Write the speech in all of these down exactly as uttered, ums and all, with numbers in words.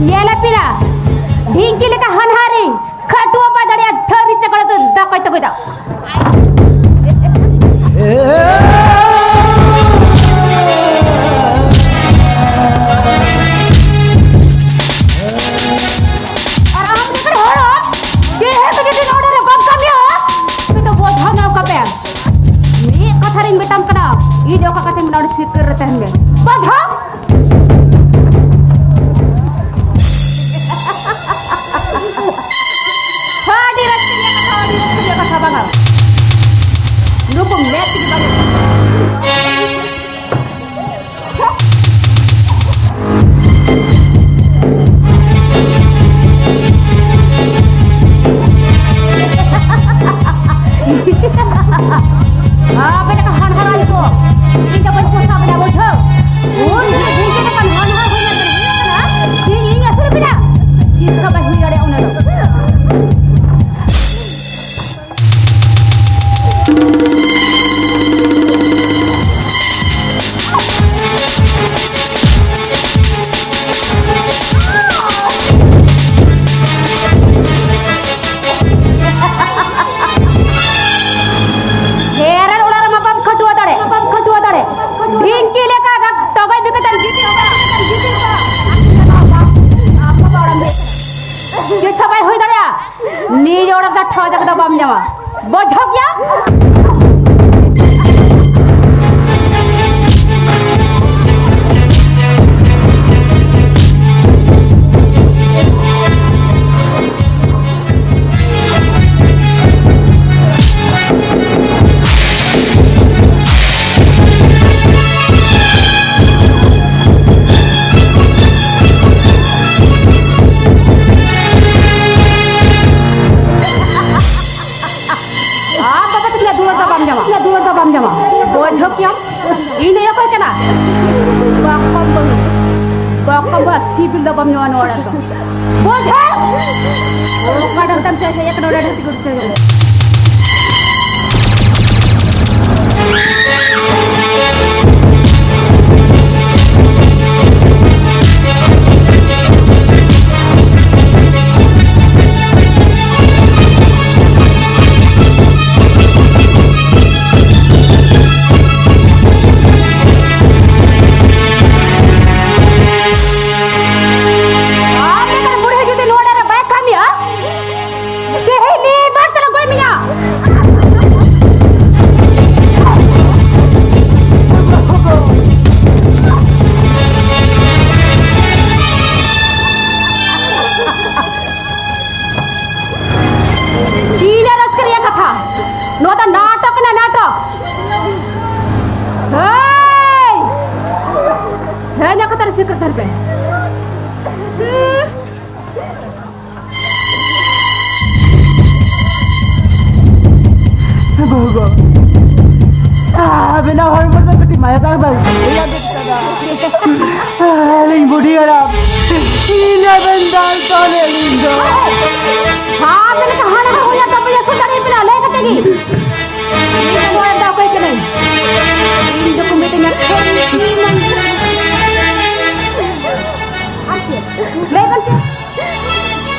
ᱧᱮᱞᱮ ᱯᱮᱲᱟ, ᱰᱷᱤᱝᱠᱤ ᱞᱮᱠᱟ ᱦᱟᱱᱦᱟᱨᱤᱧ ᱠᱷᱟᱹᱴᱩᱣᱟᱹ ᱵᱟᱭ ᱫᱟᱲᱮᱭᱟᱜᱼᱟ, ᱛᱷᱟᱹᱨᱤ ᱪᱟᱠᱲᱟ ᱛᱮ ᱫᱟᱠᱟᱭ ᱛᱟᱹᱜᱩᱭ ᱫᱟ᱾ ᱟᱨ ᱟᱢ ᱞᱮᱠᱟᱱ ᱦᱚᱲ ᱦᱚᱸ ᱡᱮᱦᱮᱛᱩ ᱡᱩᱫᱤ ᱱᱚᱰᱮ ᱨᱮ ᱵᱟᱢ ᱠᱟᱹᱢᱤᱭᱟ, ᱛᱚᱵᱮ ᱫᱚ ᱵᱚᱡᱷᱟ ᱧᱟᱢ ᱠᱟᱯᱮ᱾ ᱢᱤᱫ ᱠᱟᱛᱷᱟ ᱨᱤᱧ ᱢᱮᱛᱟᱢ ᱠᱟᱱᱟ, ᱤᱧ ᱚᱠᱟ ᱠᱟᱛᱷᱟᱧ ᱢᱮᱱᱟ, ᱚᱸᱰᱮ ᱥᱤᱠᱟᱹᱨ ᱨᱮ ᱛᱟᱦᱮᱱ ᱢᱮ᱾ ᱵᱚᱡᱷᱟ! ᱟᱹᱰᱤ ᱨᱟᱹᱥᱠᱟᱹ ᱨᱮᱭᱟᱜ ᱠᱟᱛᱷᱟ, ᱟᱹᱰᱤ ᱨᱟᱹᱥᱠᱟᱹ ᱨᱮᱭᱟᱜ ᱠᱟᱛᱷᱟ ᱵᱟᱝᱟ᱾ ᱱᱩᱠᱩ ᱢᱮᱫ ᱛᱮᱜᱮ ᱵᱟᱝ᱾ ᱟᱯᱮ ᱞᱮᱠᱟ ᱦᱟᱱᱦᱟᱨ ᱟᱭᱳ ᱠᱚ, ᱤᱧ ᱫᱚ ᱵᱟᱹᱧ ᱯᱚᱥᱟᱣ ᱵᱮᱱᱟ, ᱵᱩᱡᱷᱟᱹᱣ? ᱩᱱ ᱡᱷᱤᱡ ᱡᱷᱤᱡ ᱞᱮᱠᱟᱱ ᱦᱟᱱᱦᱟᱨ ᱦᱩᱭ ᱞᱮᱱ ᱠᱷᱟᱱ ᱦᱩᱭᱩᱜ ᱠᱟᱱᱟ, ᱤᱧ, ᱤᱧ ᱟᱹᱥᱩᱞ ᱵᱮᱱᱟ᱾ ᱛᱤᱥ ᱦᱚᱸ ᱵᱟᱭ ᱦᱩᱭ ᱫᱟᱲᱮᱭᱟᱜᱼᱟ ᱩᱱᱟᱹᱜ ᱫᱚ᱾ ᱡᱮᱨᱮᱲ ᱚᱲᱟᱜ ᱨᱮᱢᱟ ᱵᱟᱢ ᱠᱷᱟᱹᱴᱩᱣᱟᱹ ᱫᱟᱲᱮ, ᱵᱟᱢ ᱠᱷᱟᱹᱴᱩᱣᱟᱹ ᱫᱟᱲᱮ᱾ ᱰᱷᱤᱝᱠᱤ ᱞᱮᱠᱟ ᱫᱟᱜ ᱛᱚᱜᱚᱡ ᱵᱤᱠᱮᱛᱮᱢ ᱜᱤᱛᱤᱡ ᱠᱚᱜᱼᱟ᱾ ᱪᱮᱫ ᱦᱚᱸ ᱵᱟᱭ ᱦᱩᱭ ᱫᱟᱲᱮᱭᱟᱜᱼᱟ᱾ ᱱᱤᱡ ᱚᱲᱟᱜ ᱨᱮ ᱴᱷᱟᱶ ᱡᱟᱭᱜᱟ ᱫᱚ ᱵᱟᱢ ᱧᱟᱢᱟ᱾ ᱵᱩᱡᱷᱟᱹᱣ ᱜᱮᱭᱟ? ᱟᱢ ᱵᱟᱵᱟ ᱛᱟᱹᱠᱤᱱᱟᱜ ᱫᱩᱞᱟᱹᱲ ᱫᱚ ᱵᱟᱢ ᱧᱟᱢᱟ, ᱫᱩᱞᱟᱹᱲ ᱫᱚ ᱵᱟᱢ ᱧᱟᱢᱟ᱾ ᱵᱩᱡᱷᱟᱹᱣ ᱠᱮᱭᱟᱢ? ᱤᱧ ᱫᱚ ᱚᱠᱚᱭ ᱠᱟᱱᱟ? ᱵᱟᱠᱚᱢ ᱵᱟᱹᱦᱩ, ᱵᱟᱠᱚᱢ ᱵᱟᱹᱦᱩ ᱥᱤᱵᱤᱞ ᱫᱚ ᱵᱟᱢ ᱧᱟᱢᱟ ᱱᱚᱣᱟ ᱚᱲᱟᱜ ᱨᱮᱫᱚ᱾ ᱵᱩᱡᱷᱟᱹᱣ? ᱚᱠᱟ ᱰᱟᱠᱛᱟᱨ ᱪᱟᱞᱟᱜ ᱠᱟᱱᱟ, ᱚᱸᱰᱮ ᱰᱟᱠᱛᱟᱨ ᱠᱚ ᱥᱟᱨ ᱯᱮ᱾ ᱜᱚᱜᱚ, ᱟᱵᱮᱱᱟᱜ ᱦᱚᱲᱢᱚ ᱫᱚ ᱠᱟᱹᱴᱤᱡ ᱢᱟᱭᱟ ᱫᱟᱜ ᱵᱟᱭ ᱟᱹᱞᱤᱧ ᱵᱩᱰᱷᱤ ᱦᱟᱲᱟᱢ, ᱤᱧ ᱟᱵᱮᱱ ᱫᱟᱞ ᱛᱚᱞ ᱟᱹᱞᱤᱧ ᱫᱚ᱾ ᱦᱟᱸ, ᱟᱵᱮᱱ ᱠᱚ ᱦᱟᱱᱟ ᱦᱚᱸ ᱦᱩᱭᱟ ᱛᱟᱯᱮᱭᱟ, ᱥᱩᱫᱷᱟᱹᱨ ᱤᱯᱤᱞᱟ ᱞᱟᱹᱭ ᱠᱟᱛᱮ ᱜᱮ᱾ ᱤᱧ ᱫᱚ ᱱᱚᱣᱟ ᱫᱚ ᱚᱠᱚᱭ ᱠᱟᱹᱱᱟᱹᱧ? ᱤᱧ ᱫᱚᱠᱚ ᱢᱤᱛᱟᱹᱧᱟ ᱠᱷᱟᱹᱞᱤ ᱥᱤᱢᱚᱱ᱾ ᱟᱨ ᱪᱮᱫ? ᱞᱟᱹᱭ ᱵᱮᱱ ᱥᱮ᱾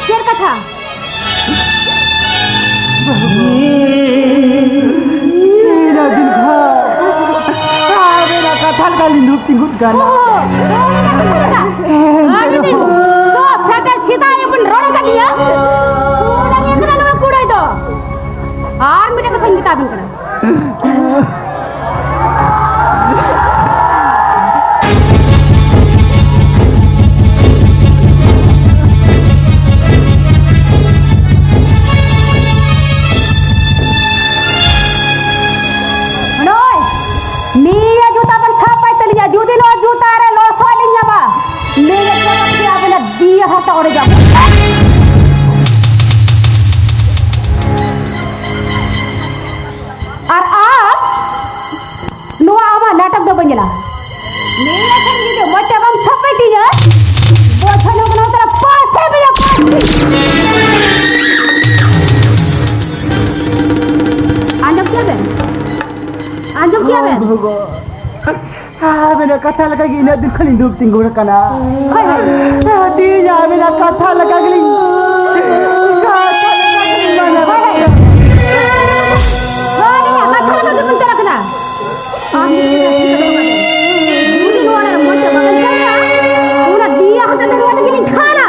ᱪᱮᱫ ᱠᱟᱛᱷᱟ? ᱟᱵᱮᱱᱟᱜ ᱠᱟᱛᱷᱟ ᱞᱮᱠᱟ ᱞᱤᱧ ᱫᱩᱲᱩᱵ ᱛᱤᱸᱜᱩᱱ ᱠᱟᱱᱟ᱾ ᱚ, ᱟᱹᱰᱤ ᱫᱤᱱ ᱫᱚ ᱥᱮᱴᱮᱨ ᱥᱮᱫᱟᱭ ᱵᱚᱱ ᱨᱚᱲ ᱠᱟᱫᱮᱭᱟ᱾ ᱚᱱᱟ ᱜᱮ ᱠᱟᱱᱟ ᱱᱚᱣᱟ ᱠᱩᱲᱟᱹᱭ ᱫᱚ᱾ ᱟᱨ ᱢᱤᱫᱴᱮᱱ ᱠᱟᱛᱷᱟᱧ ᱢᱮᱛᱟ ᱵᱤᱱ ᱠᱟᱱᱟ᱾ ᱱᱚᱜᱼᱚᱭ, ᱱᱤᱭᱟᱹ ᱡᱩᱛᱟ ᱵᱮᱱ ᱥᱟᱵ ᱯᱟᱭ ᱛᱟᱹᱞᱤᱧᱟ, ᱡᱩᱫᱤ ᱱᱚᱣᱟ ᱡᱩᱛᱟ ᱨᱮ ᱞᱚᱥᱚᱫ ᱞᱤᱧ ᱧᱟᱢᱟ, ᱱᱤᱭᱟᱹ ᱡᱩᱛᱟ ᱛᱮ ᱟᱵᱮᱱᱟᱜ ᱡᱤᱣᱤ ᱦᱟᱥᱟ ᱚᱲᱮᱡᱚᱜᱼᱟ᱾ ᱟᱨ ᱟᱢ ᱱᱚᱣᱟ ᱟᱢᱟᱜ ᱱᱟᱴᱚᱠ ᱫᱚ ᱵᱟᱹᱧ ᱧᱮᱞᱟ᱾ ᱱᱤᱭᱟᱹ ᱠᱷᱟᱱ ᱡᱩᱫᱤ ᱢᱚᱪᱟ ᱵᱟᱢ ᱥᱟᱯᱷᱟᱭ ᱛᱤᱧᱟ, ᱵᱚᱪᱷᱚᱨ ᱦᱚᱸ ᱠᱟᱱᱟ ᱛᱟᱨᱟ ᱯᱟᱥᱮ ᱵᱮᱭᱟ ᱯᱟᱥᱮ᱾ ᱟᱸᱡᱚᱢ ᱠᱮᱫᱟ ᱵᱮᱱ? ᱟᱸᱡᱚᱢ ᱠᱮᱫᱟ ᱵᱮᱱ? ᱜᱚᱜᱚ, ᱟᱵᱮᱱᱟᱜ ᱠᱟᱛᱷᱟ ᱞᱮᱠᱟ ᱜᱮ ᱤᱱᱟᱹᱜ ᱫᱤᱱ ᱠᱷᱚᱱᱤᱧ ᱫᱩᱲᱩᱵ ᱛᱤᱸᱜᱩ ᱟᱠᱟᱱᱟ᱾ ᱦᱳᱭ, ᱦᱳᱭ᱾ ᱛᱮᱦᱮᱧ ᱟᱵᱮᱱᱟᱜ ᱠᱟᱛᱷᱟ ᱞᱮᱠᱟ ᱜᱮᱞᱤᱧ, ᱠᱟᱛᱷᱟ ᱞᱮᱠᱟ ᱜᱮᱞᱤᱧ ᱢᱟᱱᱟᱣ ᱦᱳᱭ, ᱦᱳᱭ᱾ ᱦᱳᱭ, ᱟᱹᱞᱤᱧᱟᱜ ᱠᱟᱛᱷᱟ ᱞᱮᱠᱟ ᱜᱮᱵᱚᱱ ᱪᱟᱞᱟᱜ ᱠᱟᱱᱟ᱾ ᱟᱢ ᱡᱩᱫᱤ ᱱᱚᱣᱟ ᱨᱮ ᱢᱚᱡᱽ ᱛᱮ ᱵᱟᱵᱮᱱ ᱪᱟᱞᱟᱜᱼᱟ, ᱚᱱᱟ ᱫᱤᱭᱟ ᱦᱟᱛᱟ ᱫᱚ ᱱᱚᱣᱟ ᱛᱮᱜᱮ ᱞᱤᱧ ᱠᱷᱟᱱᱟ᱾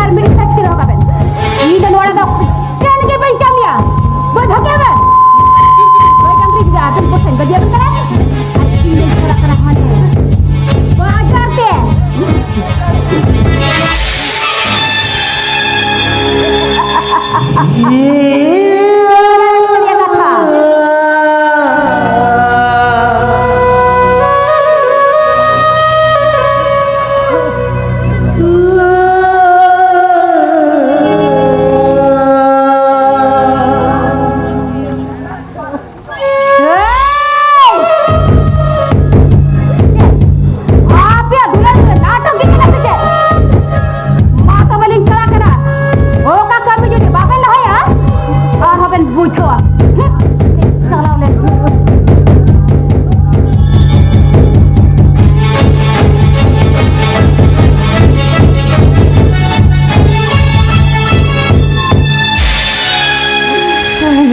ᱟᱨ ᱢᱤᱫ ᱥᱟᱹᱠᱷᱤ ᱫᱚᱦᱚ ᱠᱟᱜ ᱵᱮᱱ, ᱤᱧ ᱫᱚ ᱱᱚᱣᱟ ᱨᱮᱫᱚ ᱪᱮᱫ ᱜᱮ ᱵᱟᱹᱧ ᱠᱟᱹᱢᱤᱭᱟ᱾ ᱵᱟᱹᱭ ᱫᱷᱟᱠᱮ ᱵᱮᱱ᱾ ᱵᱟᱹᱭ ᱰᱟᱝᱨᱤ ᱜᱤᱫᱽᱨᱟᱹ, ᱟᱵᱮᱱ ᱠᱚ ᱴᱷᱮᱱ ᱵᱟᱹᱜᱤᱭᱟᱵᱮᱱ ᱠᱟᱱᱟ᱾ ᱟᱨ ᱤᱧ ᱫᱚᱧ ᱪᱟᱞᱟᱜ ᱠᱟᱱᱟ ᱦᱟᱸᱰᱮ ᱵᱟᱡᱟᱨ ᱛᱮ᱾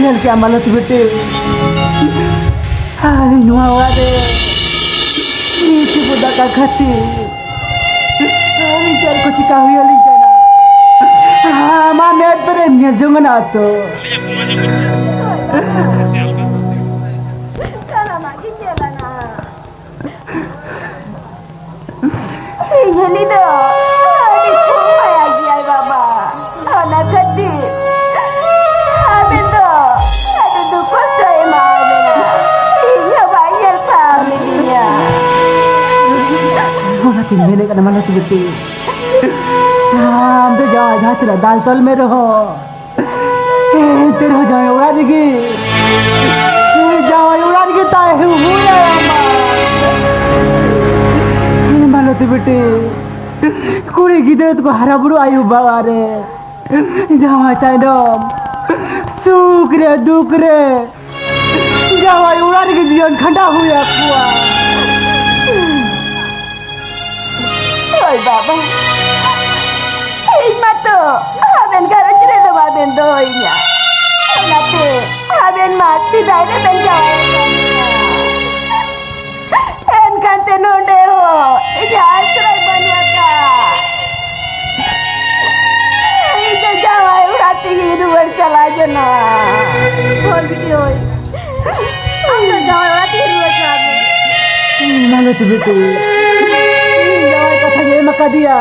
ᱧᱮᱞ ᱠᱮᱜᱼᱟ ᱢᱟᱞᱚᱛ ᱵᱤᱴᱤ, ᱟᱹᱞᱤᱧ ᱱᱚᱣᱟ ᱚᱲᱟᱜ ᱨᱮ ᱢᱤᱫ ᱪᱩᱯᱩᱫ ᱫᱟᱠᱟ ᱠᱷᱟᱹᱛᱤᱨ ᱟᱹᱞᱤᱧ ᱪᱮᱫ ᱠᱚ ᱪᱤᱠᱟ ᱦᱩᱭ ᱟᱹᱞᱤᱧ ᱠᱟᱱᱟ᱾ ᱟᱢᱟᱜ ᱢᱮᱫ ᱨᱮᱢ ᱧᱮᱞ ᱡᱚᱝ ᱠᱟᱱᱟ ᱛᱚ᱾ ᱥᱟᱱᱟᱢᱟᱜ ᱜᱤᱧ ᱧᱮᱞᱟ ᱱᱟᱦᱟᱜ᱾ ᱤᱧ ᱦᱚᱸ ᱱᱤᱛ ᱫᱚ ᱟᱹᱰᱤ ᱠᱷᱩᱵ ᱢᱟᱭᱟ ᱜᱮᱭᱟᱭ ᱵᱟᱵᱟ᱾ ᱚᱱᱟ ᱠᱷᱟᱹᱛᱤᱨ ᱟᱵᱮᱱ ᱫᱚ ᱟᱹᱰᱤ ᱫᱩᱠ ᱠᱚᱥᱴᱚᱭ ᱮᱢᱟᱣᱟᱵᱮᱱᱟ᱾ ᱤᱧ ᱦᱚᱸ ᱵᱟᱭ ᱧᱮᱞ ᱥᱟᱦᱟᱣ ᱞᱤᱫᱤᱧᱟ᱾ ᱚᱱᱟᱛᱤᱧ ᱢᱮᱱᱮᱫ ᱠᱟᱱᱟ ᱢᱟᱞᱚᱛᱤ ᱵᱤᱴᱤ, ᱟᱢ ᱫᱚ ᱡᱟᱦᱟᱸ, ᱡᱟᱦᱟᱸ ᱛᱤᱱᱟᱹᱜ ᱫᱟᱞ ᱛᱚᱞ ᱢᱮ ᱨᱮᱦᱚᱸ, ᱮᱱᱛᱮ ᱨᱮᱦᱚᱸ ᱡᱟᱶᱟᱭ ᱚᱲᱟᱜ ᱨᱮᱜᱮ, ᱡᱟᱶᱟᱭ ᱚᱲᱟᱜ ᱨᱮᱜᱮ ᱛᱟᱦᱮᱸ ᱦᱩᱭ ᱟᱢᱟ᱾ ᱦᱮᱸ, ᱢᱟᱞᱚᱛᱤ ᱵᱤᱴᱤ, ᱠᱩᱲᱤ ᱜᱤᱫᱽᱨᱟᱹ ᱫᱚᱠᱚ ᱦᱟᱨᱟ ᱵᱩᱨᱩ ᱟᱭᱳ ᱵᱟᱵᱟ ᱨᱮ, ᱡᱟᱶᱟᱭ ᱛᱟᱭᱱᱚᱢ ᱥᱩᱠ ᱨᱮ ᱫᱩᱠ ᱨᱮ ᱡᱟᱶᱟᱭ ᱚᱲᱟᱜ ᱨᱮᱜᱮ ᱡᱤᱭᱚᱱ ᱠᱷᱟᱸᱰᱟᱣ ᱦᱩᱭ ᱟᱠᱚᱣᱟ᱾ ᱦᱳᱭ ᱵᱟᱵᱟ, ᱤᱧ ᱢᱟᱛᱚ ᱟᱵᱮᱱ ᱜᱷᱟᱨᱚᱸᱡᱽ ᱨᱮᱫᱚ ᱵᱟᱵᱮᱱ ᱫᱚᱦᱚᱭᱤᱧᱟ, ᱚᱱᱟᱛᱮ ᱟᱵᱮᱱ ᱢᱟ ᱥᱮᱫᱟᱭ ᱨᱮᱵᱮᱱ ᱡᱟᱶᱟᱭ ᱟᱠᱟᱱᱟ᱾ ᱮᱱᱠᱷᱟᱱ ᱛᱮ ᱱᱚᱰᱮ ᱦᱚᱸ ᱤᱧᱟᱹᱜ ᱟᱥᱨᱟᱭ ᱵᱟᱹᱱᱩᱜ ᱟᱠᱟᱫ᱾ ᱤᱧ ᱫᱚ ᱡᱟᱶᱟᱭ ᱚᱲᱟᱜ ᱛᱮᱜᱮ ᱨᱩᱣᱟᱹᱲ ᱪᱟᱞᱟᱣ ᱡᱚᱱᱚᱜᱼᱟ᱾ ᱦᱳᱭ ᱵᱤᱴᱤ, ᱦᱳᱭ᱾ ᱟᱢ ᱫᱚ ᱡᱟᱶᱟᱭ ᱚᱲᱟᱜ ᱛᱮᱜᱮ ᱨᱩᱣᱟᱹᱲ ᱪᱟᱞᱟᱜ ᱢᱮ᱾ ᱢᱟᱞᱚᱛᱤ ᱵᱤᱴᱤ, ᱤᱧ ᱡᱟᱶᱟᱭ ᱠᱟᱛᱷᱟᱧ ᱮᱢ ᱟᱠᱟᱫᱮᱭᱟ᱾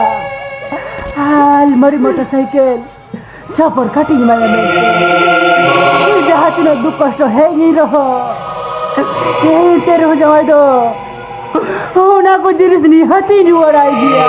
ᱟᱞᱢᱟᱨᱤ, ᱢᱚᱴᱚᱨ ᱥᱟᱭᱠᱮᱞ, ᱪᱷᱟᱯᱚᱨ ᱠᱟᱹᱴᱤᱡ ᱮᱢᱟᱭᱟ ᱢᱮᱱᱛᱮ᱾ ᱡᱟᱦᱟᱸ ᱛᱤᱱᱟᱹᱜ ᱫᱩᱠ ᱠᱚᱥᱴᱚ ᱦᱮᱡ ᱤᱧ ᱨᱮᱦᱚᱸ, ᱮᱱᱛᱮ ᱨᱮᱦᱚᱸ ᱡᱟᱶᱟᱭ ᱫᱚ ᱚᱱᱟ ᱠᱚ ᱡᱤᱱᱤᱥ ᱱᱤᱦᱟᱹᱛᱤᱧ ᱨᱩᱣᱟᱹᱲᱟᱭ ᱜᱮᱭᱟ᱾